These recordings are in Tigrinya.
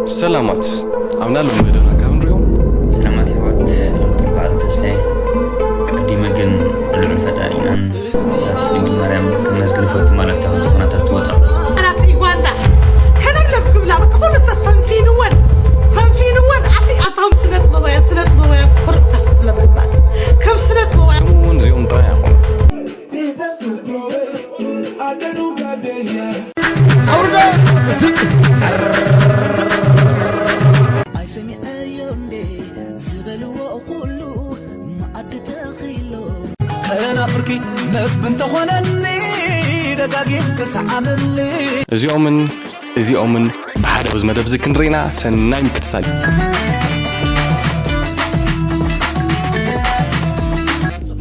ሰላማት ኣብና ሎም መደብና ካብ ንሪኦም። ሰላማት የሕዋት፣ ሰላም ክትብል በዓል ተስፋዬ። ቀዲመ ግን ልዑል ፈጣሪናን ናስ ድንግል ማርያም ከመስግን ፈቱ ማለት ኣብ ዝኾናታት ትወጣ። ሓላፊ ጓንዳ ከለብለብ ክብላ በቃ ኩሉ ሰብ ፈንፊንወን፣ ፈንፊንወን። ኣቲ ኣቶም ስነ ጥበባውያን፣ ስነ ጥበባውያን ኩርዕ ክብለ ምባል። ከም ስነ ጥበባውያን ከምኡ እውን እዚኦም ጥራይ ኣይኮኑን። ኣይሰሚዐዮ እንዴ ዝበልዎ ኩሉ መኣዲ ተኺሎ ከናፍርኪ መግቢ እንተኾነኒ ደጋጊም ክሰዓመኒ እዚኦምን እዚኦምን ብሓደ ኣብዚ መደብ እዚ ክንርኢና ሰናይ ምክትታል እዩ።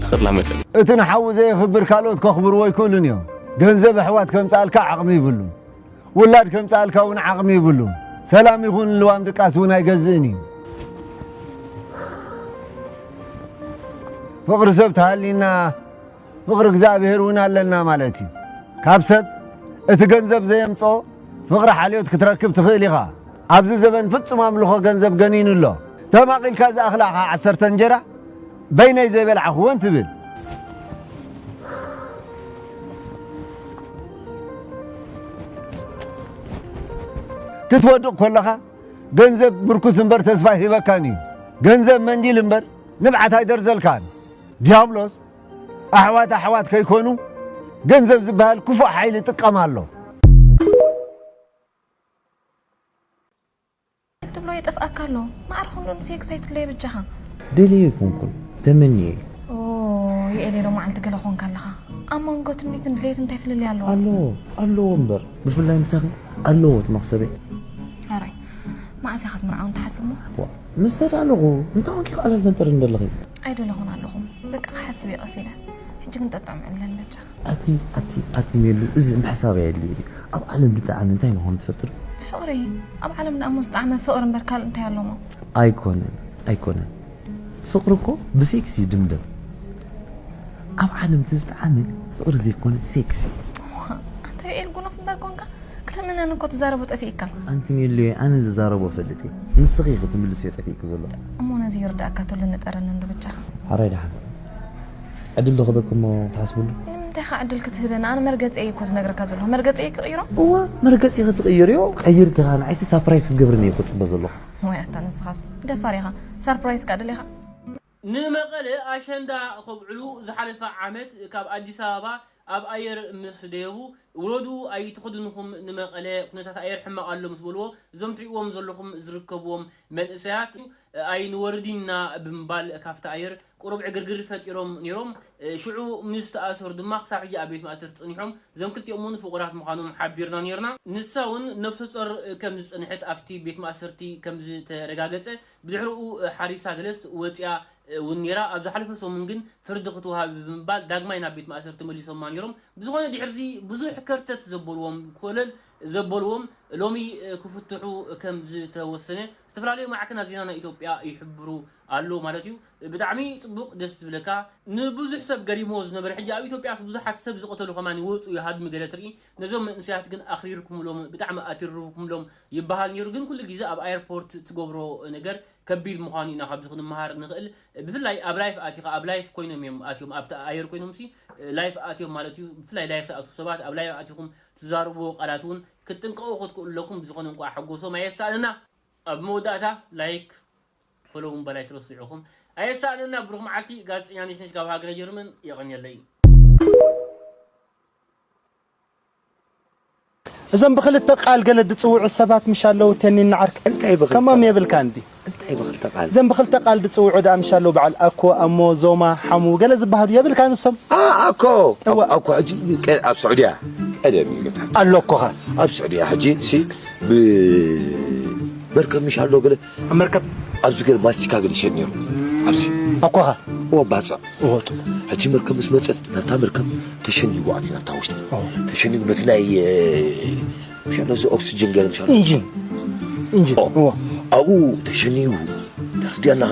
ተኸትላ መደብ እቲ ንሓዉ ዘየኽብር ካልኦት ከኽብርዎ ኣይክእሉን እዮም። ገንዘብ ኣሕዋት ከምጽኣልካ ዓቕሚ ይብሉን። ውላድ ከምጽኣልካ እውን ዓቕሚ ይብሉን። ሰላም ይኹን ልዋም ድቃስ እውን ኣይገዝእን እዩ። ፍቕሪ ሰብ ተሃልዩና ፍቕሪ እግዚኣብሔር እውን ኣለና ማለት እዩ። ካብ ሰብ እቲ ገንዘብ ዘየምጽኦ ፍቕሪ ሓልዮት ክትረክብ ትኽእል ኢኻ። ኣብዚ ዘበን ፍጹም ኣምልኾ ገንዘብ ገኒኑ ኣሎ። ተማቒልካ ዝኣኽላ ዓሰርተ እንጀራ በይነይ ዘይበልዓኽወን ትብል። ክትወድቕ ከለኻ ገንዘብ ምርኩስ እምበር ተስፋ ኣይህበካን እዩ። ገንዘብ መንዲል እምበር ንብዓት ኣይደርዘልካን። ዲያብሎስ ኣሕዋት ኣሕዋት ከይኮኑ ገንዘብ ዝበሃል ክፉእ ሓይሊ ይጥቀም ኣሎ። ትብሎ የጠፍኣካ ኣሎ። ማዕርኹም ዶ ንሴክስ ኣይትለየ በጃኻ። ደልየ ኣይኮንኩን፣ ተመንየ እዩ። ኦ፣ የኤሌ ዶ መዓልቲ ገለ ኾንካ ኣለኻ። ኣብ መንጎ ትምኒትን ድሌትን እንታይ ፍልልይ ኣለዎ? ኣለዎ፣ ኣለዎ እምበር። ብፍላይ ምሳኺ ኣለዎ እቲ መኽሰበይ። ሕራይ፣ መዓስ ኢኻ ክትምርዓውን ትሓስብ እሞ? ዋ፣ ምስ ተዳለኹ፣ እንታይ ኮንኪ ቃላት መንጠር እንደለኺ? ኣይደለኹን ኣለኹ። በቃ ክሓስብ እየ ቀስ ኢለ። ሕጂ ግን ጠጥዖም ዕለን በጃኻ። ኣቲ ኣቲ ኣቲ ሜሉ፣ እዚ ምሕሳብ ኣየድልዮ ድዩ? ኣብ ዓለም ዝጠዓመ እንታይ ምዃኑ ትፈልጢ ዶ? ፍቕሪ። ኣብ ዓለም ደኣ እሞ ዝጠዓመ ፍቕሪ እምበር ካልእ እንታይ ኣሎሞ? ኣይኮነን ኣይኮነን። ፍቕሪ እኮ ብሴክስ እዩ ዝድምደም። ኣብ ዓለም እቲ ዝጠዓመ ፍቕሪ ዘይኮነ ሴክስ እዩ። ኣንታ ዮኤል ጉኑፍ እምበር ኮንካ፣ ክተምነኒ እኮ ትዛረቦ ጠፊእካ። ኣንቲ ሜሉ፣ ኣነ ዝዛረቦ እፈልጥ እየ። ንስኺ ኢኺ ትምልስዮ ጠፊእኪ ዘሎ። እሞ ነዚ ይርድኣካ ተሎ ንጠረኒ እንዶ በጃኻ። ሕራይ ደሓን። ዕድል ዶ ክህበኪ እሞ ትሓስብሉ? ንምንታይ ኢኻ ዕድል ክትህበኒ? ኣነ መርገጺየይ እኮ ዝነግረካ ዘለኹ። መርገጺየይ ክቕይሮ? እዋ፣ መርገጺኺ ትቕይርዮ፣ ቀይርኪ ኸኣ ንዓይሲ ሳፕራይዝ ክትገብርኒ እየ እኮ ዝጽበ ዘለኹ። ዋይ ኣታ ንስኻስ ደፋር ኢኻ። ሳርፕራይዝ ከኣ ደሊኻ? ንመቐለ ኣሸንዳ ከብዕሉ ዝሓለፈ ዓመት ካብ ኣዲስ ኣበባ ኣብ ኣየር ምስ ደየቡ፣ ውረዱ ኣይትኽድንኹም ንመቐለ ኩነታት ኣየር ሕማቕ ኣሎ ምስ በልዎ፣ እዞም ትሪእዎም ዘለኹም ዝርከብዎም መንእሰያት ኣይንወርድን ኢና ብምባል ካብቲ ኣየር ቁሩብ ዕግርግር ፈጢሮም ነይሮም። ሽዑ ምስ ተኣሰሩ ድማ ክሳብ ሕጂ ኣብ ቤት ማእሰርቲ ጸኒሖም። እዞም ክልቲኦም እውን ፍቑራት ምዃኖም ሓቢርና ነይርና። ንሳ እውን ነብሰ ጾር ከም ዝጸንሐት ኣብቲ ቤት ማእሰርቲ ከም ዝተረጋገጸ፣ ብድሕሪኡ ሓሪሳ ገለስ ወጺኣ እውን ነይራ። ኣብ ዝሓለፈ ሰሙን ግን ፍርዲ ክትወሃብ ብምባል ዳግማይ ናብ ቤት ማእሰርቲ መሊሶማ ነይሮም። ብዝኾነ ድሕርዚ ብዙሕ ከርተት ዘበልዎም፣ ኮለል ዘበልዎም ሎሚ ክፍትሑ ከም ዝተወሰነ ዝተፈላለዩ ማዕከናት ዜና ናይ ኢትዮጵያ ይሕብሩ ኣሎ ማለት እዩ። ብጣዕሚ ጽቡቕ፣ ደስ ዝብለካ። ንብዙሕ ሰብ ገሪምዎ ዝነበረ፣ ሕጂ ኣብ ኢትዮጵያስ ብዙሓት ሰብ ዝቐተሉ ከማን ይወጹ ይሃድሙ ገለ ትርኢ። ነዞም መንእሰያት ግን ኣኽሪርኩምሎም፣ ብጣዕሚ ኣትሪርኩምሎም ይበሃል ነይሩ። ግን ኩሉ ግዜ ኣብ ኣየርፖርት ትገብሮ ነገር ከቢድ ምዃኑ ኢና ካብዚ ክንመሃር ንኽእል። ብፍላይ ኣብ ላይፍ ኣቲኻ፣ ኣብ ላይፍ ኮይኖም እዮም ኣትዮም፣ ኣብቲ ኣየር ኮይኖም ሲ ላይፍ ኣትዮም ማለት እዩ። ብፍላይ ላይፍ ዝኣትዉ ሰባት ኣብ ላይፍ ኣቲኹም ትዛረብዎ ቃላት እውን ክትጥንቀቑ ክትክእሉ ኣለኩም። ብዝኾነ እንቋዕ ሓጎሶም ኣየሳእንና። ኣብ መወዳእታ ላይክ ፎሎው ምባል ኣይትረስዑ ኢኹም። ኣየሳእንና። ብሩኽ መዓልቲ። ጋዜጠኛ ነሽነሽ ካብ ሃገረ ጀርመን። የቐንየለይ። እዞም ብኽልተ ቃል ገለ ዝጽውዑ ሰባት ምሽ ኣለዉ፣ ተኒን ንዓርክ እንታይ ብኽልተ ከማም ቃል? የብልካ እንዲ። እንታይ ብኽልተ ቃል? እዞም ብኽልተ ቃል ዝጽውዑ ደኣ ምሽ ኣለዉ፣ በዓል ኣኮ፣ ኣሞ፣ ዞማ፣ ሓሙ ገለ ዝበሃሉ የብልካ ንሶም? ኣ-፣ ኣኮ፣ እዋ። ኣኮ፣ ኣኮ ሕጂ ቀ-፣ ኣብ ስዑድያ ቀደም እዩ ገታ። ኣሎ ኣኮኻ? ኣብ ስዑድያ ሕጂ ሲ ብመርከብ ምሽ ኣሎ ገለ ኣብ መርከብ ኣብዚ ገለ ማስቲካ ገለ ይሸጥ ነይሩ። ኣብዚ ኣኮኻ? እዎ፣ ባጽዕ። እዎ፣ ጽቡቕ። ሕጂ መርከብ ምስ መጸት ናብታ መርከብ ተሸኒጉ ኣትዩ ናብታ ውሽጢ። እዎ። ተሸኒጉ በቲ ናይ፣ እ፣ ምሻሎ እዚ ኦክስጅን ገለ ምሻሎ። ኢንጂን። ኢንጂን። ኦ፣ እዎ። ኣብኡ ተሸኒጉ ተረዲኣ ኣለኻ።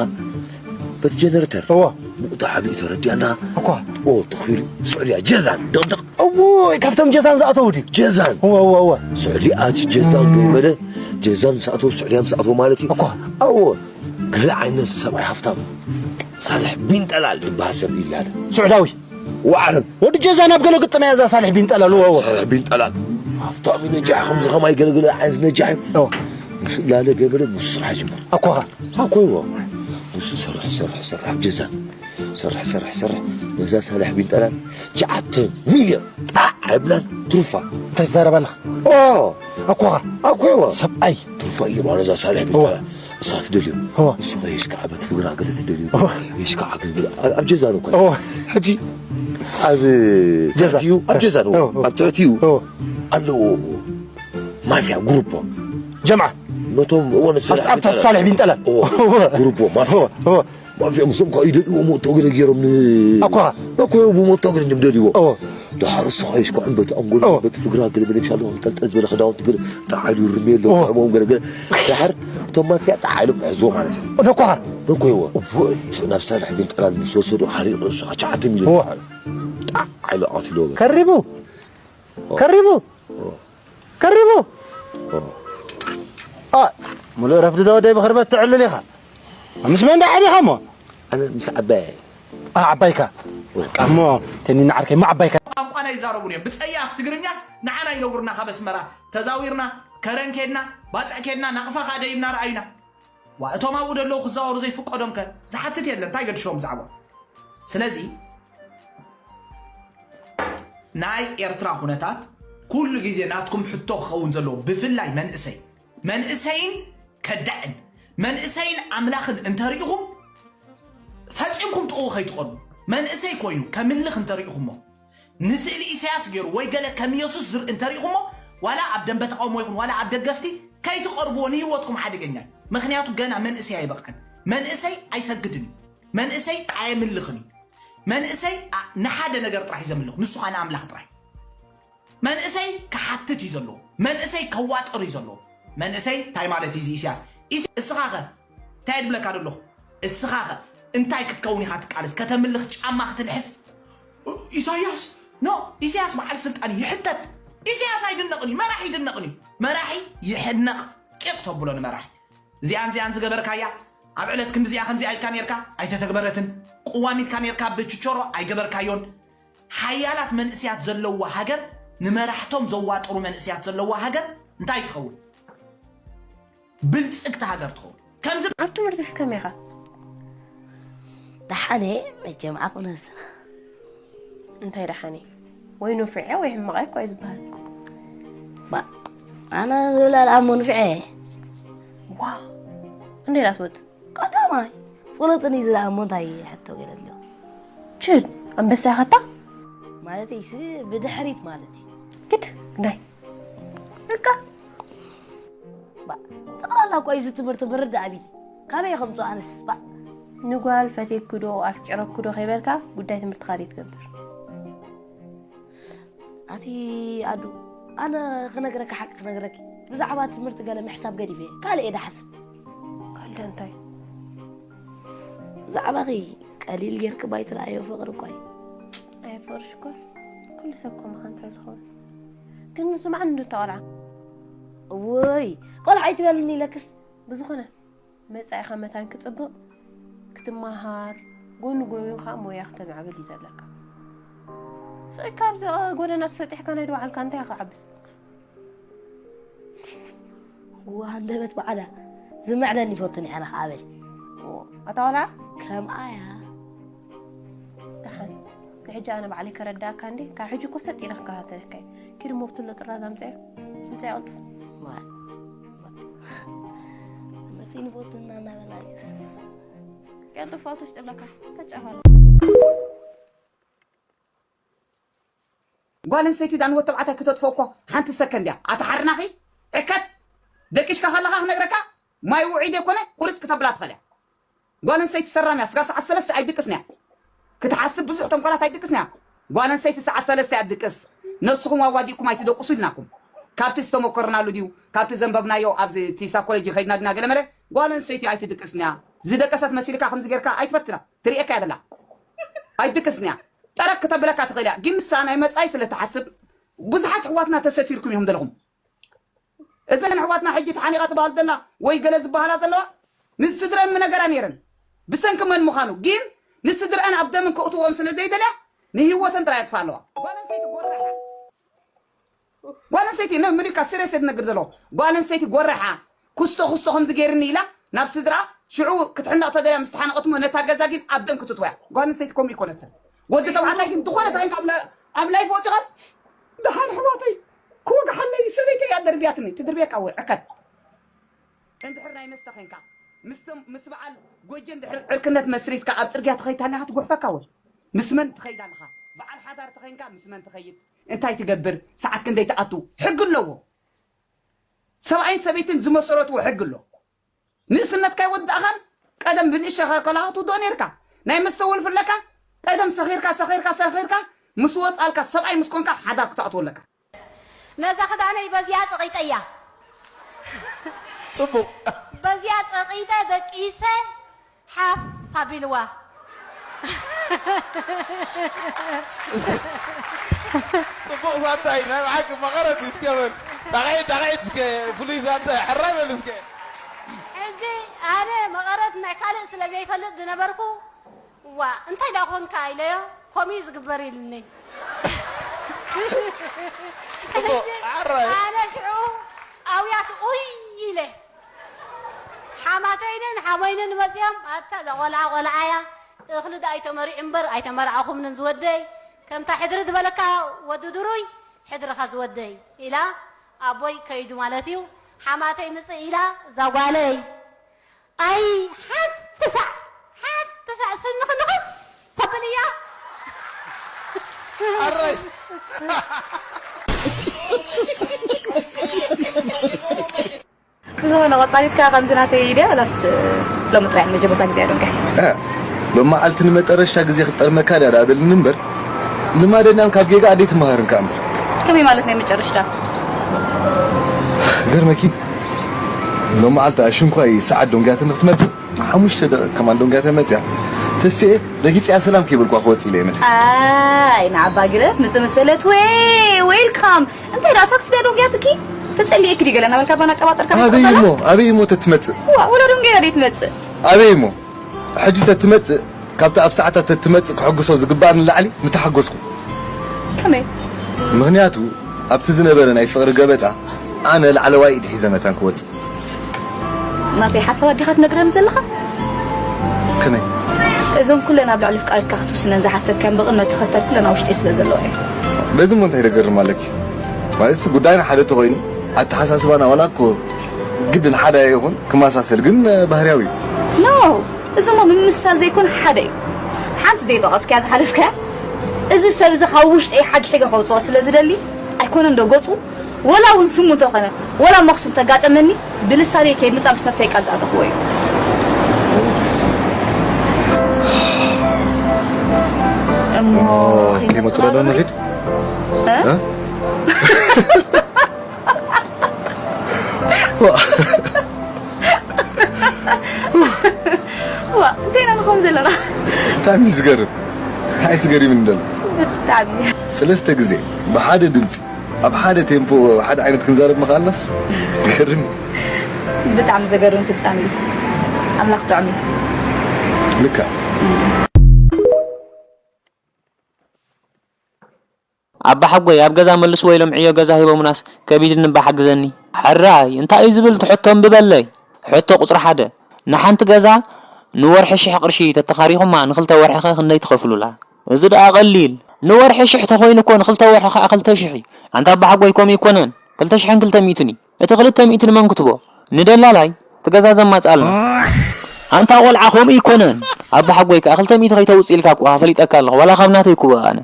በቲ ጀነሬተር። እዎ። ብኡ ተሓቢኡ ተረዲኣ ኣለኻ። እኮ። ኦ ተኺሉ ስዑድያ ጀዛን ደቕደቕ። እዎ፣ ካብቶም ጀዛን ዝኣተው ድዩ? ጀዛን እወ እወ እወ። ስዑድያ ኣቲ ጀዛን ገይበለ። ጀዛን ምስ ኣተው ስዑድያ ምስ ኣተው ማለት እዩ። እኮ። እዎ። ገለ ዓይነት ሰብኣይ ሃፍታም ሳልሕ ቢን ጠላል ዝበሃል ሰብ ይላለ። ስዑዳዊ። ወዓረብ። ወዲ ጀዛን ኣብ ገለ ግጥም እያ እዛ ሳልሕ ቢን ጠላል። እወ እወ። ሳልሕ ቢን ጠላል ሃፍታም እዩ። ነጃሕ ከምዚ ከማይ ገለገለ ዓይነት ነጃሕ እዩ። እወ። ምስ ላለ ገበለ ምስ ስራሕ ጅምር። ኣኮኻ። ኣኮ እዎ። ምስ ሰርሕ ሰርሕ ሰርሕ ኣብ ጀዛን ሰርሕ ሰርሕ ሰርሕ። ነዛ ሳልሕ ቢን ጠላል ትሽዓተ ሚልዮን ጣዕ ኣይብላን። ትሩፋ እንታይ ትዛረብ ኣለኻ? ኦ ኣኮኻ። ኣኮ እዎ። ሰብኣይ። ትሩፋ እዩ ባለ እዛ ሳልሕ ቢን እዎ። ጠላል እሳ ትደልዮ። እዎ። ንሱ ኸይሽ ከዓ በቲ ክብራ ገለ ትደልዮ። እዎ። ይሽ ከዓ ገለ ኣብ ጀዛን እኮ እዎ። ሕጂ ኣብ ጀዛ። ትሕቲኡ ኣብ ጀዛን እዎ። እዎ። ኣብ ትሕቲኡ እዎ። ኣለዎ። ማፍያ ግሩፖ ጀምዓ። ነቶም እዎ ነሰ ኣብ ትሕቲ ሳልሕ ቢን ጠላል እዎ። እዎ። ግሩፖ ማፍያ እዎ። እዎ። ማፍያ ምስኦም ከዓ ይደልዎ ሞቶ ገለ ገይሮም ን ኣኳ። ኣኮ ብሞቶ ገለ እዮም ደልዎ። እዎ። ደሓር እሱ ኸይሽ ከዓ በቲ ኣንጎል እዎ። በቲ ፍግራ ገለ በለ ሻሎ ጠልጠል ዝበለ ክዳውንቲ ገለ ጣዓሉ ርሜሎ እዎ። ከምኦም ገለ ገለ። ደሓር እቶም ማፍያ ጣዓሉ ምሕዝዎ ማለት እዩ። ነኳ። ነኮ እዎ። እዎ። ናብ ሳልሕ ቢን ጠላል ምስ ወሰዱ ሓሪቑ እሱ ከዓ ትሽዓተ ሚልዮን እዎ። ጣዓሉ ኣቕትሎ። ከሪቡ። ከሪቡ። ከሪቡ። ኦ። ኣ፣ ሙሉእ ረፍዲ ዶ ወደይ ብኽርበት ትዕልል ኢኻ? ምስ መን ደኣ ሓዲኻ እሞ? ኣነ ምስ ዓባይ። ኣ፣ ዓባይካ። በቃ እሞ፣ ተኒና ዓርከይ እሞ ዓባይካ። ቋንቋና ይዛረቡን እዮም። ብጸያፍ ትግርኛስ ንዓና ይነግሩና ካብ ኣስመራ። ተዛዊርና፣ ከረን ኬድና፣ ባጽዕ ኬድና፣ ናቕፋ ከኣ ደይብና ረኣዩና። ዋ፣ እቶም ኣብኡ ደለዉ ክዛወሩ ዘይፍቀዶም ከ ዝሓትት የለን፣ እንታይ ገድሾም ብዛዕባ? ስለዚ ናይ ኤርትራ ኩነታት ኩሉ ግዜ ናትኩም ሕቶ ክኸውን ዘለዎ፣ ብፍላይ መንእሰይ፣ መንእሰይን ከዳዕን፣ መንእሰይን ኣምላኽን እንተሪኢኹም ፈጺምኩም ጥቕኡ ከይትቐርቡ። መንእሰይ ኮይኑ ከምልኽ እንተሪኢኹሞ፣ ንስእሊ ኢሳያስ ገይሩ ወይ ገለ ከም የሱስ ዝርኢ እንተሪኢኹሞ፣ ዋላ ኣብ ደንበ ተቃውሞ ይኹን ዋላ ኣብ ደገፍቲ ከይትቐርብዎ፣ ንህይወትኩም ሓደገኛ እዩ። ምኽንያቱ ገና መንእሰይ ኣይበቕዐን። መንእሰይ ኣይሰግድን እዩ። መንእሰይ ኣየምልኽን እዩ። መንእሰይ ኣ-፣ ንሓደ ነገር ጥራሕ እዩ ዘምልኽ፣ ንሱ ኸኣ ንኣምላኽ ጥራይ። መንእሰይ ክሓትት እዩ ዘለዎ። መንእሰይ ከዋጥር እዩ ዘለዎ። መንእሰይ እንታይ ማለት እዩ እዚ ኢሳያስ? ኢስ-፣ እስኻ ኸ እንታይ ድብለካ ዘለኹ? እስኻ ኸ እንታይ ክትከውን ኢኻ ትቃለስ? ከተምልኽ ጫማ ክትልሕስ? ኢሳያስ፣ ኖ፣ ኢሳያስ በዓል ስልጣን እዩ፣ ይሕተት። ኢሳያስ ኣይድነቕን እዩ፣ መራሒ ይድነቕን እዩ። መራሒ ይሕነቕ፣ ቂቕ ተብሎ ንመራሒ። እዚኣን እዚኣን ዝገበርካያ፣ ኣብ ዕለት ክንድዚኣ ከምዚኣ ኢልካ ኔርካ፣ ኣይተተግበረትን። ቅዋም ኢልካ ኔርካ፣ ብችቾሮ ኣይገበርካዮን። ሓያላት መንእስያት ዘለዋ ሃገር፣ ንመራሕቶም ዘዋጥሩ መንእስያት ዘለዋ ሃገር እንታይ ትኸውን? ብልጽግቲ ሃገር ትኸውን። ከምዚ ኣብ ትምህርትስ ከመይ ኢኻ? ደሓን እየ፣ መቸም ዓቕሚ ነብስና። እንታይ ደሓን እየ? ወይ ንፉዕ እየ ወይ ሕማቕ እየ እኮ እዩ ዝበሃል። ባ-፣ ኣነ ዝብላ ደኣ እሞ ንፉዕ እየ። ዋ፣ እንዴ ዳትወጽእ? ቀዳማይ፣ ፍሉጥን እዩ ዝደኣ እሞ እንታይ ሕቶ ገለ ኣሎ? ችድ፣ ኣንበሳ ኢኻ እታ? ማለተይሲ ብድሕሪት ማለት እዩ። ግድ፣ ግዳይ። በቃ። ባ፣ ጠቕላላ እኮ እዩ እዚ ትምህርቲ ምርዳእ ኣቢኒ። ካበይ ከምፅኦ ኣነስ፣ ባ። ንጓል ፈትየኪ ዶ ኣፍቂረኪ ዶ ከይበልካ ጉዳይ ትምህርትኻ ድዩ ትገብር? ኣቲ ኣዱ፣ ኣነ ክነግረካ ሓቂ ክነግረኪ፣ ብዛዕባ ትምህርቲ ገለ ምሕሳብ ገዲፈ፣ ካልእ እየ ድሓስብ። ካልእ እንታይ? ብዛዕባኺ ቀሊል ጌርኪ ባይትረኣዮ ፍቕሪ እኳ እዩ። ኣየ ፍቕሪ ሽኮር፣ ኩሉ ሰብ ከምኡ እንታይ ዝኸውን? ግን ስምዓኒ እንዶ እታ ቆልዓ። እውይ፣ ቆልዓ ኣይትበልኒ ኢለክስ። ብዝኾነ፣ መጻኢኻ መታን ክጽብቕ፣ ክትመሃር፣ ጎኒ ጎኒ ኸኣ ሞያ ክተማዕብል እዩ ዘለካ። ስቕ ኢልካ ኣብዚ ጎደና ተሰጢሕካ ናይ ድባዕልካ እንታይ ኢኻ ክዓብስ? እዋ፣ ሃንደበት በዓላ ዝምዕደኒ ይፈቱን እየ ኣነ ኸዓ በል። እዋ፣ ኣታ ቆልዓ? ከምኣ እያ። ደሓን፣ ንሕጂ ኣነ ባዕለይ ከረድኣካ እንዴ? ካብ ሕጂ እኮ ሰጥ ኢለ ክከታተለካ እየ። ኪድ እሞ ብትሎ ጥራዝ ኣምጽኤ፣ ኣምጽኤ ቀልጥፍ። ዋ፣ ትምህርቲ ንፈቱ እና እናበላግስ። ቀልጥፍ፣ ኣብቲ ውሽጢ ኣለካ፣ ተጫፋላ። ጓል ኣንስተይቲ ዳን ወዲ ተባዕታይ ክተጥፍኦ እኮ ሓንቲ ሰከንድ እያ። ኣታ ሓርናኺ ዕከት ደቂስካ ከለኻ ክነግረካ ማይ ውዒ ዘይኮነ ቁርፅ ክተብላ ትኽእል እያ። ጓል ኣንስተይቲ ሰራም እያ። ስጋብ ሰዓት ሰለስተ ኣይድቅስን እያ። ክትሓስብ ብዙሕ ተንኮላት ኣይድቅስን እያ። ጓል ኣንስተይቲ ሰዓት ሰለስተ እያ ትድቅስ። ነብስኹም ኣዋዲእኩም ኣይትደቅሱ ኢልናኩም። ካብቲ ዝተመኮርናሉ ድዩ? ካብቲ ዘንበብናዮ ኣብዚ እቲ ሳይኮሎጂ ከይድና ድና ገለመለ? ጓል ኣንስተይቲ ኣይትድቅስን እያ። ዝደቀሰት መሲልካ ከምዚ ጌርካ ኣይትፈትና። ትርእየካ እያ ዘላ። ኣይትድቅስን እያ። ጠረቅ ክተብለካ ትኽእል እያ። ግን ንሳ ናይ መጻኢ ስለ ትሓስብ ብዙሓት ኣሕዋትና ተሰቲርኩም እዮም ዘለኹም። እዘን ኣሕዋትና ሕጂ ተሓኒቓ ትበሃል ዘላ ወይ ገለ ዝበሃላ ዘለዋ ንስድረን ምነገራ ነይረን። ብሰንኪ መን ምዃኑ ግን ንስድረአን ኣብ ደምን ከእትዎም ስለ ዘይደልያ ንህይወተን ጥራይ የጥፍኣ ኣለዋ። ጓል ኣንስተይቲ ጎራሕ እያ። ጓል ኣንስተይቲ ነ ምኒካ ስሬስ የትነግር ዘለዎ ጓል ኣንስተይቲ ጎረሓ ኩስቶ ኩስቶ ከምዚ ገይርኒ ኢላ ናብ ስድራ ሽዑ ክትሕነቕ ተደልያ ምስ ተሓነቐትሞ ነታ ገዛ ግን ኣብ ደም ክትጥወያ። ጓል ኣንስተይቲ ከምኡ ይኮነትን። ወዲ ተባዕታይ ግን ዝኾነ ተኸንካ ኣብ ላ- ኣብ ላይፍ ወፂኻስ ደሓን ኣሕዋተይ ክወግሓለይ ሰበይተይ እያ ደርብያትኒ ትድርብየካ ወይ ዕከት። እንድሕር ናይ መስተ ኸንካ ምስ ምስ በዓል ጎጀ እንድሕር ዕርክነት መስሪትካ ኣብ ፅርግያ ትኸይድ ኣለኻ ትጉሕፈካ ወይ ምስ መን ትኸይድ ኣለኻ? በዓል ሓዳር ተኸይንካ ምስ መን ትኸይድ? እንታይ ትገብር? ሰዓት ክንደይ ትኣቱ? ሕጊ ኣለዎ። ሰብኣይን ሰበይትን ዝመሰረትዎ ሕጊ ኣሎ። ንእስነትካ ይወዳእኻን ቀደም ብንእሸኻ ከለኻ ትውድኦ ነይርካ። ናይ መስተ ወልፊ ኣለካ። ቀደም ሰኺርካ ሰኺርካ ሰኺርካ ምስ ወጻልካ ሰብኣይ ምስ ኮንካ ሓዳር ክትኣትዎ ኣለካ። ነዛ ክዳነይ በዚያ ጸቒጠያ። ጽቡቕ። በዚያ ጸቒጠ ደቂሰ ሓፍ ኣቢልዋ። ጽቡቕ ዛንታ እዩ ናይ ብሓቂ መቐረት እዩ እስከ በል ጣቕዒት ጣቕዒት እስከ ፍሉይ ዛንታ እዩ ሕራይ በል እስከ። ሕጂ ኣነ መቐረት ናይ ካልእ ስለ ዘይፈልጥ ዝነበርኩ ዋ እንታይ ደኣ ኮንካ ኢለዮ ከምኡ እዩ ዝግበር ኢልኒ። ጽቡቕ ዓራይ። ኣነ ሽዑ ኣውያት ኡይ ኢለ ሓማተይንን ሓሞይንን መጺኦም ኣታ እዛ ቆልዓ ቆልዓ እያ እኽሊ ዶ ኣይተመሪዑ እምበር ኣይተመርዓኹምንን ዝወደይ ከምታ ሕድሪ ዝበለካ ወዲ ድሩይ ሕድርኻ ዝወደይ ኢላ ኣቦይ ከይዱ ማለት እዩ ሓማተይ ምጽእ ኢላ እዛ ጓለይ ኣይ ሓንቲ ሳዕ ሓንቲ ሳዕ ስኒ ክንኽስ ተብል እያ ኣራይ ብዝኾነ ቆፃሊትካ ከምዚ ናተይ ኢደ ላስ ሎሚ ጥራይ መጀመርታ ግዜ ዶንቀ ሎሚ መዓልቲ ንመጠረሽታ ግዜ ክጠርመካ ድያ ዳበልኒ እምበር ልማደኛም ካብ ጌጋ ኣደይ ትመሃርን ከኣ እምበር ከመይ ማለት ናይ መጨረሽታ ገርመኪ ሎሚ መዓልቲ ኣሽንኳይ ሰዓት ዶንግያ ትምህርቲ መፅእ ሓሙሽተ ደቂ ከማን ዶንግያ ተመፅያ ተስኤ ረጊፅያ ሰላም ከይበልኳ ክወፅ ኢለ መፅእ ኣይ ንዓባ ግደፍ ምፅእ ምስ በለት ወይ ዌልካም እንታይ ደኣ ታክሲ ደኣ ዶንግያትኪ ተፀሊኤኪ ድዩ ገለ እናበልካ ባና ኣቀባጠርካ ኣበይ እሞ ኣበይ እሞ ተትመፅእ ዋ ወላ ዶንግያ ደይ ትመፅእ ኣበይ እሞ ሕጂ ተትመጽእ ካብቲ ኣብ ሰዓታት ተትመጽእ ክሕጉሶ ዝግባእ ንላዕሊ ምተሓጎስኩ። ከመይ? ምኽንያቱ ኣብቲ ዝነበረ ናይ ፍቕሪ ገበጣ ኣነ ላዕለዋይ ኢድ ሒዘ መታን ክወጽእ። ናተይ ሓሳባት ዲኻ ትነግረኒ ዘለኻ? ከመይ? እዞም ኩለን ኣብ ልዕሊ ፍቃሪትካ ክትውስነን ዝሓሰብካን ብቕድመ ትኸተል ኩለን ኣብ ውሽጠይ ስለ ዘለዋ እየ። በዚ እሞ እንታይ ደገርም ኣለኪ? ማለትስ ጉዳይና ሓደ ተኾይኑ ኣተሓሳስባና ዋላ እኮ ግድን ሓደ ኣይኹን ክመሳሰል ግን ባህርያዊ እዩ። No! እዚ እሞ ምምስሳል ዘይኮነ ሓደ እዩ። ሓንቲ ዘይጠቐስካያ ዝሓለፍካያ፣ እዚ ሰብ እዚ ካብ ውሽጠይ ሓግሒገ ከውፅኦ ስለ ዝደሊ፣ ኣይኮነን ዶ ገፁ፣ ወላ እውን ስሙ እንተኾነ፣ ወላ መኽሱ እንተጋጠመኒ፣ ብልሳነይ ከይምፃእ ምስ ነብሰይ ቃል ዝኣተኽዎ እዩ። እሞ ከይመፁ ዶ ንኺድ? ዋ እንታይ ኢና ንኸውን ዘለና? ብጣዕሚ እዩ ዝገርም። እንታይ ዝገርም እንደሎ? ብጣዕሚ። ሰለስተ ግዜ ብሓደ ድምፂ ኣብ ሓደ ቴምፖ ሓደ ዓይነት ክንዛረብ ምኽኣልናስ ይገርም እዩ። ብጣዕሚ ዘገርም ፍጻሜ እዩ። ኣምላኽ ጥዑም እዩ። ልክዕ። ኣባሓጎይ ኣብ ገዛ መልስዎ ኢሎም ዕዮ ገዛ ሂቦሙናስ ከቢድኒ እባ ሓግዘኒ። ሕራይ እንታይ እዩ ዝብል እቲ ሕቶ እምቢ በለይ። ሕቶ ቁጽሪ ሓደ ንሓንቲ ገዛ ንወርሒ ሽሕ ቅርሺ ተተኻሪኹማ ንኽልተ ወርሒ ኸ ክንደይ ትኸፍሉላ? እዚ ደኣ ቀሊል ንወርሒ ሽሕ ተኾይኑ እኮ ንኽልተ ወርሒ ኸኣ ክልተ ሽሕ እዩ። ኣንታ ኣባሓጎይ ከምኡ ኣይኮነን ክልተ ሽሕን ክልተ ሚእትን እዩ። እቲ ክልተ ሚእቲ ንመን ክትቦ? ንደላላይ እቲ ገዛ ዘማጽኣልና። ኣንታ ቆልዓ ከምኡ ኣይኮነን ኣባሓጎይ ከኣ ክልተ ሚእቲ ከይተውጽእ ኢልካ እኮ ፈሊጠካ ኣለኹ ዋላ ካብ ናተይ ክቦ ኣነ።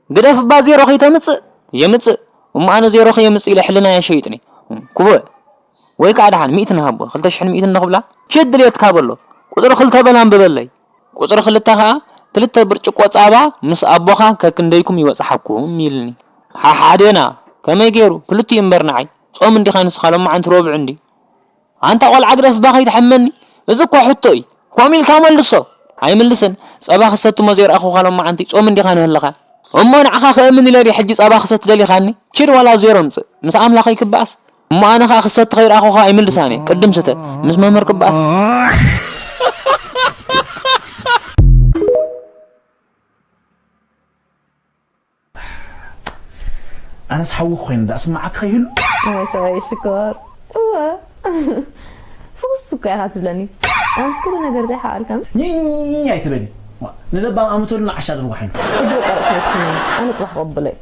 ግደፍ እባ ዜሮ ከይተምጽእ የምጽእ እሞ ኣነ ዜሮ ከየምጽእ ኢለ ሕልናይ ኣይሸይጥን እየ ክቡእ ወይ ከኣ ደሓን ሚእቲ ንሃቦ ክልተ ሽሕን ሚእትን ንኽብላ ችድ ድልየትካ በሎ ቁጽሪ ክልተ በል ኣንብበለይ ቁጽሪ ክልተ ከኣ ክልተ ብርጭቆ ጻባ ምስ ኣቦኻ ከክንደይኩም ይበጽሓኩም ኢልኒ ሓሓዴና ከመይ ገይሩ ክልቲኡ እምበር ንዓይ ጾም እንዲኻ ንስኻ ሎማዓንቲ ሮብዕ እንድዩ ኣንታ ቆልዓ ግደፍ እባ ከይትሕመኒ እዚ እኮ ሕቶ እዩ ከምኡ ኢልካ መልሶ ኣይምልስን ጸባ ክሰቲ እሞ ዘይረኣኹኻ ሎማዓንቲ ጾም እንዲኻ ንህልኻ እሞ ንዓኻ ክእምን ኢለ ድየ ሕጂ ጸባ ክሰቲ ደሊኻኒ? ኪድ ዋላ ዜሮ ምጽእ። ምስ ኣምላኸይ ክበኣስ። እሞ ኣነ ኸኣ ክሰቲ ከይረኣኹኻ ኣይምልሳን እየ። ቅድም ስተ። ምስ መምህር ክበኣስ። ኣነስ ሓዊ ኮይኑ ዳኣ ስምዓካ ከይህሉ። ወይ ሰብኣይ ሽኮር። እወ። ፍኹስ እኮ ኢኻ ትብለኒ። ኣነስ ኩሉ ነገር ዘይሓኣልካ። ኝኝኝኝ ኣይትበሊ። ንለባም ኣምተሉ ንዓሻ ድርጉሓኒ። ሕጂ በቃ ርእሲ ኣይትሕመኒ። ኣነ ጽባሕ ክቕበሎ እየ።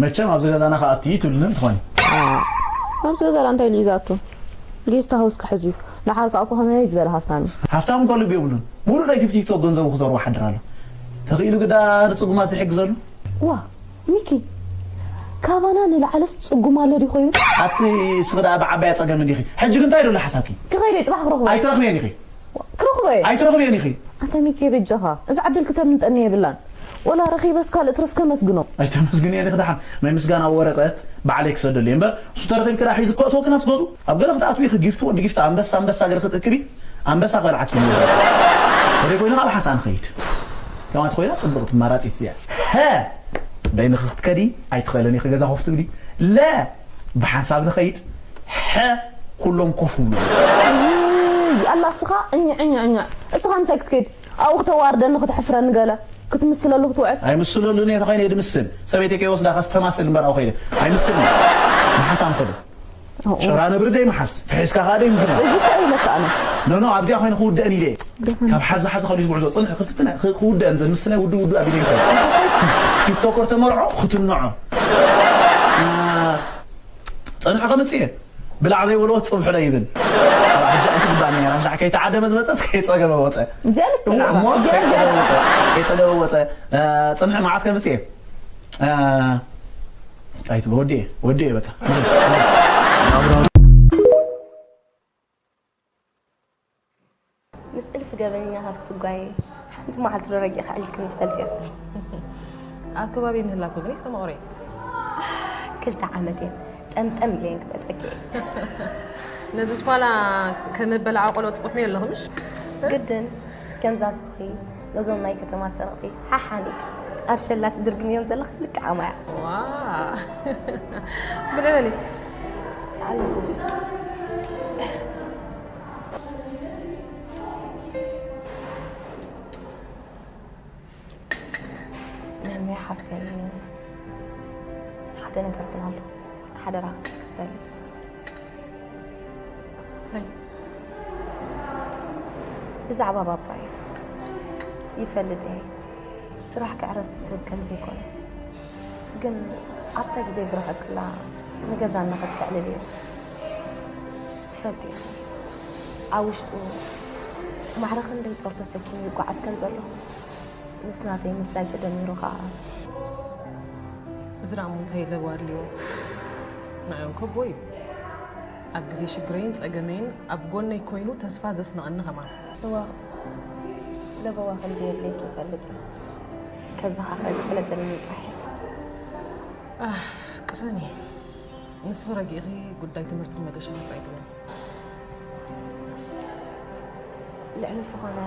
መቸም ኣብዚ ገዛና ክኣቱ እዩ ትብልኒ እንትኾኒ። ኣ፣ ኣብዚ ገዛ ላ እንታይ ኢሉ እዩ ዝኣቱ? ጌስት ሃውስ ክሕዝ እዩ። ደሓር ከኣ እኮ ከመይ ዝበለ ሃፍታም እዩ። ሃፍታም እኮ ልቢ የብሉን። ሙሉእ ናይቲ ቲክቶክ ገንዘቡ ክዘርዎ ሓድር ኣሎ። ተኽኢሉ ግዳ ንጽጉማት ዝሕግዘሉ። ዋ፣ ሚኪ፣ ካባና ንላዕለስ ጽጉም ኣሎ ድዩ ኮይኑ? ኣቲ ንስኺ ደኣ ብዓባያ ጸገም እንዲኺ። ሕጂ ግን እንታይ ደሎ ሓሳብኪ? ክኸይደ ጽባሕ ክረኽቦ። ኣይትረኽብየን ኢኺ። ክረኽቦ እየ። ኣይትረኽብየን ኢኺ። ኣታ ሚኪ በጃኻ፣ እዛ ዕድል ክተምልጠኒ የብላን። ወላ ረኺበስ ካልእ ትረፍ ከመስግኖ። ኣይተመስግንየን ኢኺ ደሓን። ናይ ምስጋና ወረቐት ባዕለይ ክሰደሉ እየ እምበር፣ እሱ ተረኺብኪ ደኣ ሒዙ ክእትወኪ ናትስ ገዝኡ። ኣብ ገለ ክትኣትዊ ኢኺ ጊፍቲ ወዲ ጊፍቲ ኣንበሳ ኣንበሳ ገለ ክትእክቢ፣ ኣንበሳ ክበልዓኪ እዩ። ወደ ኮይኑ ካብ ሓንሳእ ንኸይድ። ከማት ኮይና ጽብቕቲ መራጺት እዚኣ። ሀ! በይንኺ ክትከዲ ኣይትኽእልን ኢኺ ገዛ ኮፍ ትብሊ። ለ! ብሓንሳብ ንኸይድ። ሐ! ኩሎም ኮፍ ብሉ። ውይ፣ ኣላ እስኻ እኛ፣ እኛ፣ እኛ። እስኻ ምሳይ ክትከይድ። ኣብኡ ክተዋርደኒ፣ ክተሕፍረኒ ገለ ክትምስለሉ ክትውዕል። ኣይምስለሉን እየ፣ ተኾይነ ድምስል። ሰበይተይ ከይወስዳ ከስተማስል እምበር ኣብኡ ከይደ። ኣይምስልን። ብሓንሳብ ንኸዶ። ጭራ ነብሪ ደይ መሓስ፣ ተሒዝካ ኸኣ ደይ ምፍናው። እዚ እኮ እዩ ለካ ኣነ። ኖ፣ ኖ፣ ኣብዚኣ ኮይነ ክውድእን ኢለ እየ። ካብ ሓዚ ሓዚ ከሊስ ጉዕዞ ጽንሒ ክፍትነ፣ ክ-፣ ክውድእን ዘምስለ ውዱ ውዱ ኣቢለ ይኸይድ። ቲክቶከር ተመርዖ፣ ክትንዖ። አ፣ ጽንሒ ከምጽእ እየ። ብላዕ ዘይበልዎ ጽብሑ ዶ ይብል። ኣብ ሕጂ ኣይትግባእኒ እያ። ራሻዕ ከይተዓደመ ዝመጸስ ከይጸገበ ወጸ። እዚኣ ልክ እሞ፣ እሞ እዚኣ፣ እዚኣ ከይጸገበ ወጸ። ከይጸገበ ወጸ። አ፣ ጽንሒ መዓት ከምጽእ እየ። አ፣ ኣይትበ-፣ ወዲኤ፣ ወዲኤ በቃ። ምስ እልፊ ገበነኛታት ክትጓየ ሓንቲ መዓልቲ ዶ ረጊእካ ዕልልክኒ ትፈልጢ ኢኺ? ኣብ ከባቢ ምህላኩ ግን ይስተማቕሮ እየ። ክልተ ዓመት እየን ጠምጠም ኢለየን ክመጸኪ እየ። ነዚ ስኳላ ከመበላዓ ቆሎ ትቑሕሚ ኣለኹ ምሽ? ግድን፣ ከምዛ ስኺ ነዞም ናይ ከተማ ሰረቕቲ ሓሓን ኢልኪ ኣብ ሸላ ትድርግምዮም ዘለኺ ልክዕ ኣማያ። ዋ! ብልዕ በሊ። ኣለኹ። ነመይ ሓፍተይ፣ ሓደ ነገር ግን ኣሎ፣ ሓደራ ክትበሊ። እንታይ? ብዛዕባ ባባይ ይፈልጥ እየ፣ ስራሕ ከዕረፍቲ ዝህብ ከም ዘይኮነ። ግን ኣብታ ግዜ ዝረኸብክላ ንገዛ እናኸድካ ዕልል እዩ። ትፈልጢ ኢኺ፣ ኣብ ውሽጡ ማዕረ ክንደይ ጾር ተሰኪሙ ይጓዓዝ ከም ዘሎ ምስ ናተይ ምፍላይ ተደሚሩ ኸኣ። እዚ ደኣ እሞ እንታይ ለበዋ ኣድልዮ? ንዓይ እንኮ ኣቦይ እዩ። ኣብ ግዜ ሽግረይን ጸገመይን ኣብ ጎነይ ኮይኑ ተስፋ ዘስነቐኒ ከማን። እዋ፣ ለበዋ ከም ዘየድልየኪ ይፈልጥ እየ። ከዚ ኸኣ ከምዚ ስለ ዘለኒ ጥራሕ እየ። ኣህ፣ ቅሰኒ። ንስኺ ረጊእኺ ጉዳይ ትምህርትኺ መገሻ ጥራይ ግበሪ። ልዕሊ ዝኾነ፣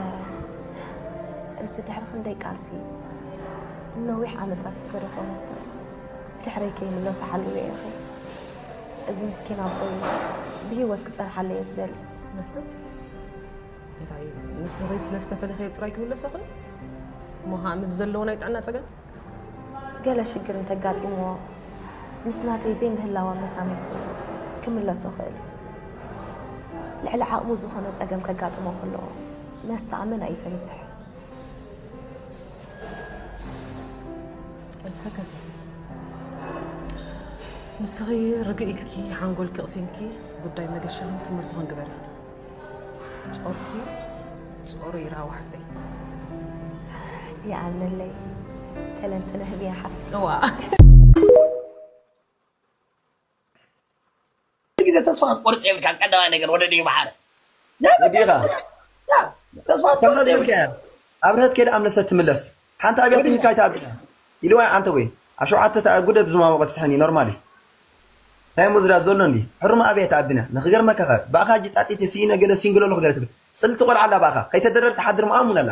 እዚ ድሕሪ ክንደይ ቃልሲ፣ ነዊሕ ዓመታት ዝገደፎ መስተ ድሕረይ ከይምለሶ ሓልዮ ኢኺ። እዚ ምስኪን ኣቦይ ብህይወት ክጸንሓለይ እየ ዝደሊ። መስተ? እንታይ፣ ንስኺ ስለ ዝተፈለኽዮ ጥራይ ክምለሶ ይኽእል? እሞ ኸኣ ምስ ዘለዎ ናይ ጥዕና ጸገም? ገለ ሽግር እንተጋጢምዎ፣ ምስ ናተይ ዘይምህላው ኣመሳሚሱ ክምለሶ ይኽእል እዩ። ልዕሊ ዓቕሙ ዝኾነ ጸገም ከጋጥሞ ከሎ፣ መስተ ኣመና እዩ ዘብዝሕ። It's okay። ንስኺ ርግእ ኢልኪ፣ ሓንጎልኪ ኣቕሲንኪ፣ ጉዳይ መገሻኽን ትምህርትኽን ግበሪ። ጾርኪ ጾሩ ይርሃው ሓፍተይ። ይኣምነለይ ተለንጥነ ህብያ ሓፍተይ። እዋ። ግዜ ተስፋ ክትቆርጽ የብልካን። ቀዳማይ ነገር ወደ ዲዩ መሓረ። ወዲኻ። ያ፣ ተስፋ ክትቆርጽ የብልካን። ኣብርሀት ከይድ ኣምለሰት ትምለስ። ሓንቲ ኣብያ ትንካ ኣይትኣብያ። ኢልዋ ኣንተ ወይ። ኣብ ሸውዓተ ተኣጉደ ብዙ ማወቀ ትስሕኒ ኖርማል እዩ። እንታይ እሞ ዝዳ ዘሎ እንዲ? ሕሩም ኣብያ ተኣብና። ንኽገርመካ ኸ፣ ብኣኻ ሕጂ ጣጢት ስኢነ ገለ ሲንግል ኣለኹ ገለ ትብል። ጽልቲ ቆልዓ ኣላ ብኣኻ። ከይተደረር ትሓድር ምኣሙን ኣላ።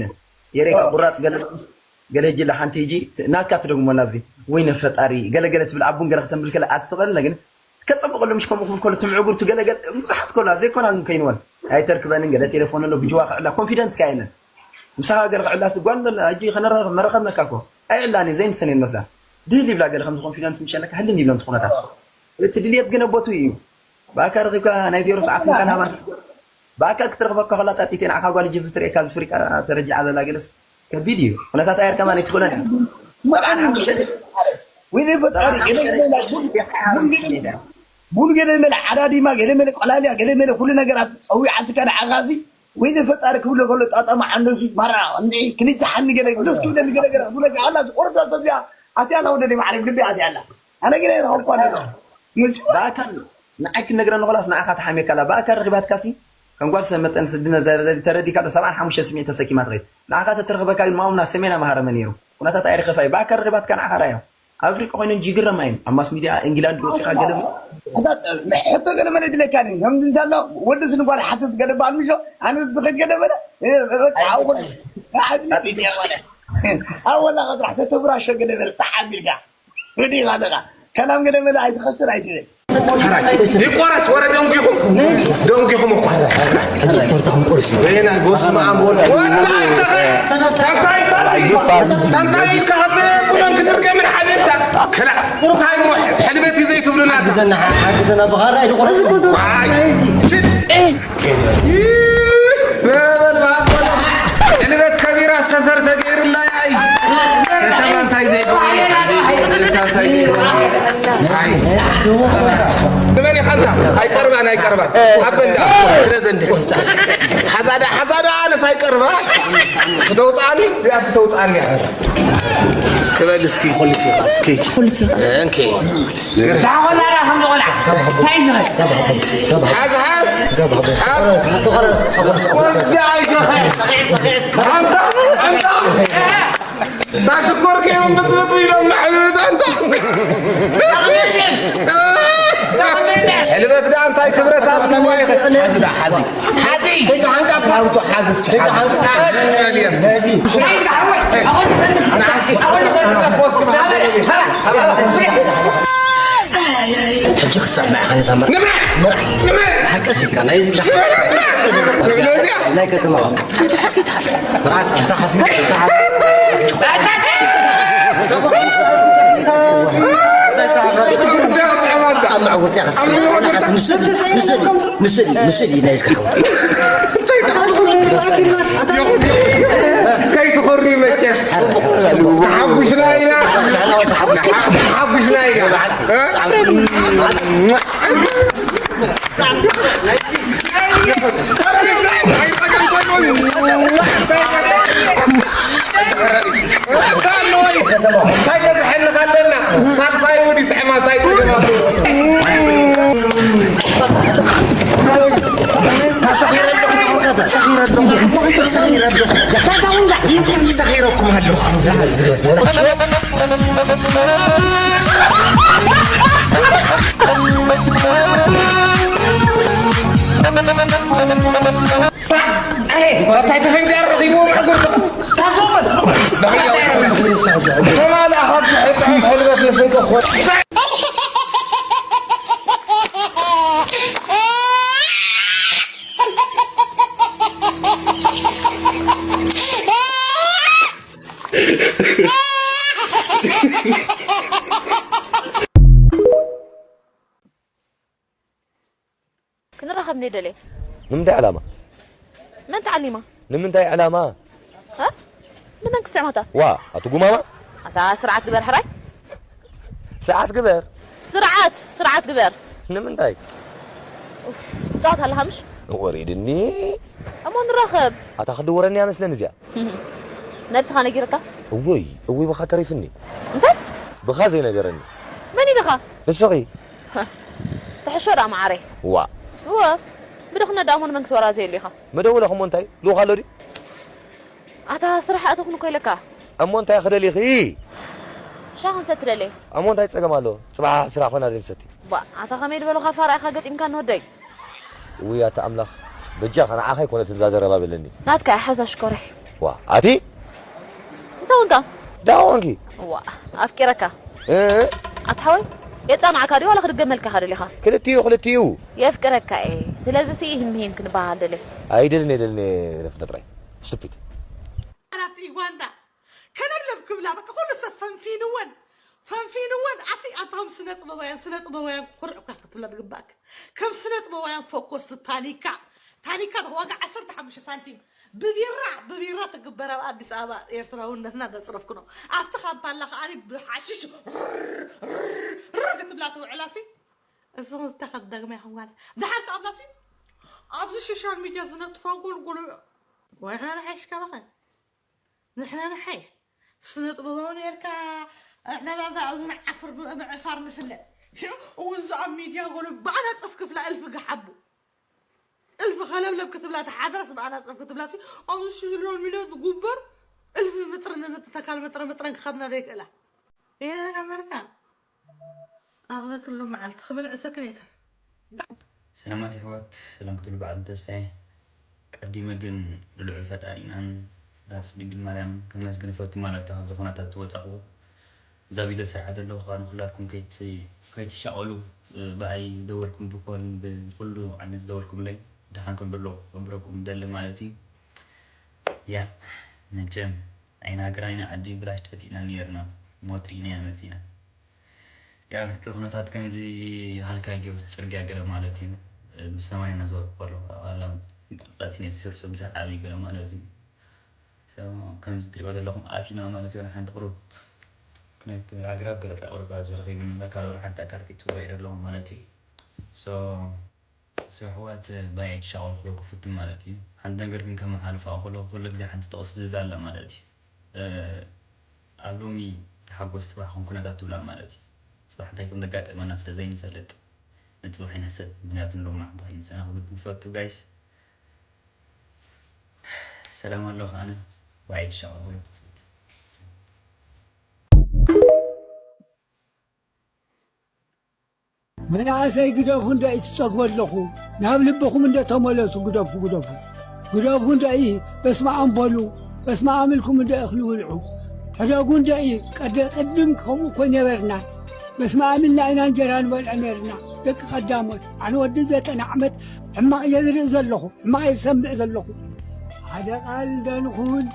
ኮይነ የሬካ ቁራጽ ገለ ገለ ጅላ ሓንቲ ሂጂ ናትካ ትደግሞ ናብዚ ወይነ ፈጣሪ ገለ ገለ ትብል ኣቡን ገለ ከተንብል ከለ ኣትስቐልና ግን ከጸብቐሉ ምሽ ከምኡ ክብል ከሎ ትምዕጉር ትገለገል ብዙሓት ከሎ ዘይኮና ግን ከይንወን ኣይተርክበንን ገለ ቴሌፎን ኣሎ ብጅዋ ክዕላ ኮንፊደንስ ካየነ ምሳኻ ገለ ክዕላ ስጓል ሕጂ ከነረኸብ መረኸብነካ እኮ ኣይዕላኒ ዘይንሰን መስላ ድህል ይብላ ገለ ከምዚ ኮንፊደንስ ምሸለካ ህልን ይብሎም ትኹነታት እቲ ድልየት ግን ኣቦቱ እዩ ብኣካ ረኺብካ ናይ ዜሮ ሰዓት እንካን ሃባን ብኣካ ክትረኽበካ ከላ ጣጢቴ ንዓኻ ጓል ጅብ ዝትርእየካ ዝፍሪቃ ተረጃዓ ዘላ ገለስ ከቢድ እዩ። ኩነታት ኣየር ከማን ኣይትኽእሎን እያ። ጠብዓን ሓሙሽተ ወይ ፈጣሪ ገለ ገለ ቡን ገለ ገለ መለ ዓዳዲማ ገለ መለ ቆላልያ ገለ መለ ኩሉ ነገራት ጸዊዓትካ ንዓኻ እዚ ወይ ፈጣሪ ክብሎ ከሎ ጣጣማ ዓንደሲ ማራ እንዲ ክልተ ሓኒ ገለ ደስ ክብለኒ ገለ ገለ ክብለካ ኣላ ዝቆርዳ ሰብ እዚኣ ኣትያ ኣላ ወደደይ ማዕረግ ልቢ ኣትያ ኣላ ኣነ ገለ ረኸብኳ ነዛ መሲዋ ብኣካል ንዓይ ክነግረኒ ኾላስ ንዓኻ ትሓምየካ ኣላ ብኣካል ረኺባትካሲ ከም ጓል ሰብ መጠን ስድነት ተረዲካ ዶ ሰብዓን ሓሙሽተ ስሚዒት ተሰኪማ ትኸይድ ንዓኻ ተትረኽበካ ግን ማሙና ሰሜን ኣምሃረመ ነይሩ ኩነታት ኣይርኸፋ እዩ ብኣካል ረኺባትካ ንዓኻ ራዮ ኣብ ኣፍሪቃ ኮይነን ጅግረማ እየን ኣብ ማስ ሚድያ ኤንግላንድ ወፂኻ ገለ ሕቶ ገለ መለ ድለካ ከምዚ እንተሎ ወዲ ስንጓል ሓተት ገለ በዓል ምሾ ኣነ ዝኸድ ገለ በለ ኣብ ወላ ቀጥራሕ ሰተብራሾ ገለ በለ ተሓቢልካ ወዲኻ ኣለኻ ከላም ገለ መለ ኣይትኸስር ኣይትብል ይቆረስ ወረ ደንጉኹም ደንጉኹም እኮ በየናይ በስመ ኣብ ወልድ ወታ ኣይተኸ ታንታይ ታንታይ ኢልካ ኸተ ቁደም ክትርገ ምን ሓደታ ከላ እንታይ እሞ ሕልበት እዩ ዘይትብሉና ሓግዘና ሓግዘና ብኻራ ይቆረስ ሕልበት ከቢራ ሰፈር ተገይሩላ ያይ ከተማ እንታይ ዘይገበረ እንታይ ዘይገበረ እንታይ ንመን ኢኻ እንታ ኣይቀርባን ኣይቀርባን ኣበ እንዳ ክረዘ እንደ ሓዛዳ ሓዛዳ ኣነስ ኣይቀርባ ክተውፅኣኒ እዚኣስ ክተውፅኣኒ ክበል እስኪ ኹልስ ኢኻ እስኪ ኹልስ ኢኻ እንኪ ዳቆላና ከም ቆልዓ እንታይ ዝኸ ሓዝ ሓዝ ሓዝ ወዲ ኣይገኸ ኣንታ ኣንታ ታሽኮር ከይሮም ብዝብዝ ኢሎም መሕልብት ኣንታ ሕልበት ዳ እንታይ ክብረት ኣዝግዋ ይኸ ሓዚ ዳ ሓዚ ሓዚ ከይተሓንቃ ኣምቶ ሓዚ እስኪ ሓዚ እስኪ ሕጂ ክሳዕ ንዓኻ ንሳማ ምርዓይ ምርዓይ ሓቀስ ኢልካ ናይ ዝላ ናይ ከተማ ምርዓት እንታ ከፊ ኣብ መዓወርትያ ከስ ንስእሊ ንስእሊ ናይ ዝካሓው ከይትኾሪ መቸስ ተሓጉሽና ኢና ተሓጉሽና ኢና እንታይ በዝሐልካ ኣለና ሳልሳይ ውዲ ስዕማ እንታይ ፀገማ ሰኺረኩም ኣለኹ እንታይ ተፈንጃር ረኺብዎ ምዕጉር ተማላ ካብ ትሕጥዖም ሕልበት ንስንቀ ክንራኸብ እንደ ደልየ። ንምንታይ ዕላማ? መን ተዓሊማ? ንምንታይ ዕላማ? እ? ንመን ክስዕማታ? ዋ፣ ኣቲ ጉማማ? ኣታ ስርዓት ግበር ሕራይ። ስርዓት ግበር? ስርዓት፣ ስርዓት ግበር። ንምንታይ? ትጻወት ኣለኻ ምሽ? ወሪድኒ። እሞ ንራኸብ። ኣታ ክድወረኒ እያ መስለኒ እዚኣ። ነብስኻ ነጊርካ? እወይ፣ እወይ ብኻ ተሪፍኒ። እንታይ? ብኻ ዘይነገረኒ። መን ኢልኻ? ንስኺ። ትሕሾ ደኣ መዓረይ። ዋእ፣ እወ፣ ብድኽነት ደኣ እሞ ንመን ክትወራዘየሉ ኢኻ? መደወለ እሞ እንታይ? ልኡኽ ኣሎ ድዩ? ኣታ ስራሕ ኣተኹን እኮ ኢለካ። እሞ እንታይ ክደሊኺ? ሻሂ ክንሰቲ ደለየ። እሞ እንታይ ጸገም ኣሎ? ጽባሕ ስራሕ ኮና ደንሰቲ። ባ፣ ኣታ ከመይ ዝበሉኻ ፋራ ኢኻ ገጢምካ ንወደይ? ውይ ኣታ ኣምላኽ፣ በጃኻ ንዓኻ ኣይኮነትን እዛ ዘረባ በለኒ። ናትካ እያ ሓዛ ሽኮረይ። ዋ፣ ኣቲ እንታይ ኮንካ? ደኣ ኮንኪ? ዋ፣ ኣፍቂረካ። እ? ኣታ ሓወይ፣ የጻንዓካ ድዩ ዋላ ክድገመልካ ኢኻ ደሊኻ? ክልቲኡ፣ ክልቲኡ። የፍቅረካ እየ። ስለዚ ሲ ይህን ምሂን ክንበሃል ደለ። ኣይደልን፣ ኣይደልን፣ ረፍነ ጥራይ። ስቱፒድ። ናብቲ ዩጋንዳ ከለብለብ ክብላ፣ በቃ ኩሉ ሰብ ፈንፊንወን፣ ፈንፊንወን። ኣቲ ኣቶም ስነ ጥበባውያን፣ ስነ ጥበባውያን ኩርዕ እኳ ክትብላ ዝግባእክ። ከም ስነ ጥበባውያን ፎኮስ ታኒካ፣ ታኒካ ዋጋ ዓሰርተ ሓሙሽተ ሳንቲም ብቢራ፣ ብቢራ ትግበር ኣብ ኣዲስ ኣበባ ኤርትራውነትና ዘጽረፍክኖ። ኣብቲ ካምፓላ ከኣ ብሓሽሽ ርር ክትብላ ትውዕላ ሲ። እስኹም ዝተኸደግመ ይኽዋል። ድሓር ከኣ ኣብላ ሲ ኣብዚ ሶሻል ሚድያ ዝነጥፋ ጎልጎሎ ወይ ንሕና ንሓይሽ ካባኸ። ንሕና ንሓይሽ። ስነ ጥበባዊ ነርካ፣ ንሕና ኣብዚ ንዓፍር ብምዕፋር ንፍለጥ። ሽዑ እውን እዚ ኣብ ሚድያ ጎሎ ብኣና ጽፍ ክፍላ እልፊ ገሓቡ። እልፊ ከለብለብ ክትብላ ተሓድራስ ብኣና ጽፍ ክትብላ ሲ፣ ኣብዚ ሶሻል ሚድያ ዝጉበር እልፊ ምጥሪ ንምጥተካል ምጥረ ምጥረን ክኸድና ዘይክእላ። እየ ኣመርካ። ኣቕለ ኩሉ መዓልቲ ክብል ዕሰክን እየ። ሰላማት የሕዋት፣ ሰላም ክትብሉ በዓል ተስፋዬ። ቀዲመ ግን ልዑል ፈጣሪናን ራስ ድንግል ማርያም ከመስግን እፈቱ ማለት ካብ ዝኾናታት ዝወጻኹ። እዛ ቪድዮ ስርሓ ዘለኹ ከኣ ንኹላትኩም ከይት-፣ ከይትሻቐሉ፣ እ፣ ብኣይ ዝደወልኩም ብኮልን ብኩሉ ዓይነት ዝደወልኩምለይ ደሓን ከም ዘለኹ ክሕብረኩም ደሊ ማለት እዩ። ያ፣ መቸም ኣይና ሃገር ኣይና ዓዲ ብላሽ ጠፊእና ነይርና፣ ሞት ርኢናያ መጺና። ያ፣ እቲ ኩነታት ከምዚ ሃልካ ጌሩ ጽርግያ ገለ ማለት እዩ። ብሰማይ እናዞርኩ ከለኹ፣ ኣላ ቁርጻት ነቲ ስርሱ ብዛዕባ ዓብዪ ገለ ማለት እዩ። So፣ ከምዚ ትሪእዎ ዘለኹም ኣቲና ማለት እዩ፣ ሓንቲ ቁሩብ ክነት ኣግራብ ገለ ጥራይ ቁሩብ ኣብ ዝረኺብኒ እምበር፣ ካልእ ሓንቲ ኣካል ከይትጽበዩ ዘለኹም ማለት እዩ። So፣ So፣ ኣሕዋት፣ ባይ ኣይትሻቐሉ ክብለኩም ክፍትን ማለት እዩ። ሓንቲ ነገር ግን ከመሓልፋ ከለኹ፣ ኩሉ ግዜ ሓንቲ ጥቕሲ ዝብል ኣላ ማለት እዩ። እ፣ ኣብ ሎሚ ተሓጎስ፣ ጽባሕ ከም ኩነታት ትብላ ማለት እዩ። ጽባሕ እንታይ ከም ዘጋጠመና ስለ ዘይንፈልጥ፣ ንጽባሕ ኣይንሕሰብ፣ ምኽንያቱ ንሎማዓንቲ ኣይንሰናኽለሉ ንፈቱ ጋይስ። ሰላም ኣለኹ ኣነ፣ ባይ ኣይትሻቐሉ ክብለኩም ክፍትን። መናእሰይ ግደፉ እንዶ እዩ ትጸግቦ ኣለኹ። ናብ ልብኹም እንዶ ተመለሱ፣ ግደፉ፣ ግደፉ። ግደፉ እንዶ እዩ፣ በስመ ኣብ በሉ፣ በስመ ኣብ ኢልኩም እንዶ እኽሊ ብልዑ። ሕደጉ እንዶ እዩ፣ ቀደ-፣ ቅድም ከምኡ እኮ ነበርና። በስመ ኣብ ኢልና ኢና እንጀራ ንበልዖ ነርና፣ ደቂ ቀዳሞት። ኣነ ወዲ ዘጠና ዓመት ሕማቕ እየ ዝርኢ ዘለኹ። ሕማቕ እየ ዝሰምዕ ዘለኹ። ሓደ ቃል እንዶ ንኹን፣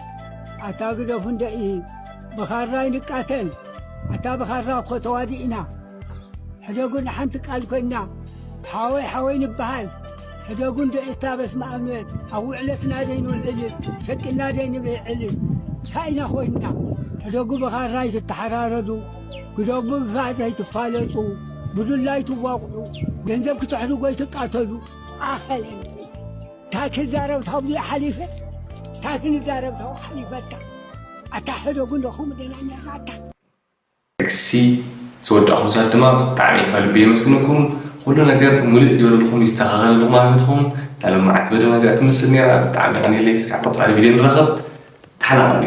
ኣታ ግደፉ እንዶ እዪ፣ ብኻራ ኣይንቃተል። ኣታ ብኻራ እኮ ተዋዲእና። ሕደጉ ንሓንቲ ቃል ኮይና፣ ሓወይ ሓወይ ንበሃል። ሕደጉ እንዶ እታ በስመ ኣብ ንበል። ኣብ ውዕለትና ደይ ንውዕል፣ ሸቂልና ደይ ንብዕል። እንታይ ኢና ኮይንና? ሕደጉ ብኻራ ኣይትተሓራረዱ፣ ግደፉ ብፋዝ ኣይትፋለጡ፣ ብዱላ ኣይትዋቕዑ፣ ገንዘብ ክተሕድጉ ኣይትቃተሉ። ኣኸለን። እንታይ ክዛረብ ታብሉ ሓሊፈ? እንታይ ክንዛረብ ታብኡ ሓሊፈ? ኣታ፣ ኣታ ሕደጉ እንዶ ከምኡ ደና እኒኣኻ ኣታ። ጥቅሲ ዝወዳእኹም ሰባት ድማ ብጣዕሚ ካብ ልቢ የመስግነኩም። ኩሉ ነገር ሙሉእ ይበለልኩም፣ ይስተኻኸለልኩም ኣብ ህይወትኩም። እታ ሎማዓንቲ መደብና እዚኣ ትመስል ነይራ። ብጣዕሚ የቐንየለይ። እስካብ ቀጻሊ ቪድዮ ንራኸብ። ተሓላቐሉ።